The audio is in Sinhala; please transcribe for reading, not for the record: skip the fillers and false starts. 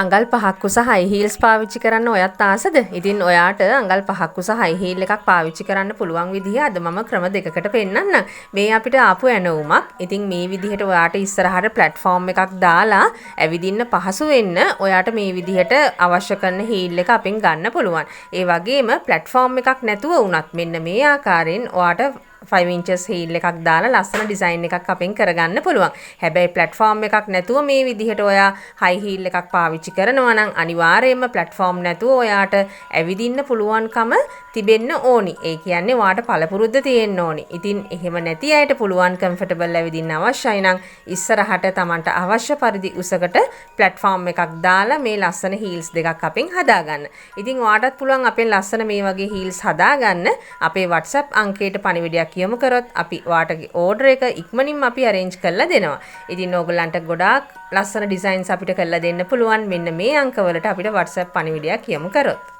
අඟල් 5ක් උස හයි හීල්ස් පාවිච්චි කරන්න ඔයත් ආසද? ඉතින් ඔයාට අඟල් 5ක් උස හයි හීල් එකක් පාවිච්චි කරන්න පුළුවන් විදිහ අද මම ක්‍රම දෙකකට පෙන්නන්නම්. මේ අපිට ආපු ඇනවුමක්. ඉතින් මේ විදිහට ඔයාට ඉස්සරහට ප්ලැට්ෆෝම් එකක් දාලා ඇවිදින්න පහසු වෙන්න ඔයාට මේ විදිහට අවශ්‍ය කරන හීල් එක අපෙන් ගන්න පුළුවන්. ඒ වගේම ප්ලැට්ෆෝම් එකක් නැතුව වුණත් මෙන්න මේ ආකාරයෙන් ඔයාට 5 inches heel එකක් දාලා ලස්සන ඩිසයින් එකක් අපෙන් කරගන්න පුළුවන්. හැබැයි ප්ලැට්ෆෝම් එකක් නැතුව මේ විදිහට ඔයා හයි හීල් එකක් පාවිච්චි කරනවා නම් අනිවාර්යයෙන්ම ප්ලැට්ෆෝම් නැතුව ඔයාට ඇවිදින්න පුළුවන්කම තිබෙන්න ඕනි. ඒ කියන්නේ ඔයාට පළපුරුද්ද තියෙන්න ඕනි. ඉතින් එහෙම නැති අයට පුළුවන් කම්ෆර්ටබල් ඇවිදින්න අවශ්‍යයි නම් ඉස්සරහට තමන්ට අවශ්‍ය පරිදි උසකට ප්ලැට්ෆෝම් එකක් දාලා මේ ලස්සන හීල්ස් දෙකක් අපෙන් හදාගන්න. ඉතින් ඔයාටත් පුළුවන් අපෙන් ලස්සන මේ වගේ හීල්ස් හදාගන්න. අපේ WhatsApp අංකයට පණිවිඩයක් යොමු කරොත් අපි ඔයාට ඕඩර් එක ඉක්මනින්ම අපි අරේන්ජ් කරලා දෙනවා. ඉතින් ඕගොල්ලන්ට ගොඩාක් ලස්සන ඩිසයින්ස් අපිට කරලා දෙන්න පුළුවන් මෙන්න මේ අංකවලට අපිට WhatsApp පණිවිඩයක් යොමු කරොත්.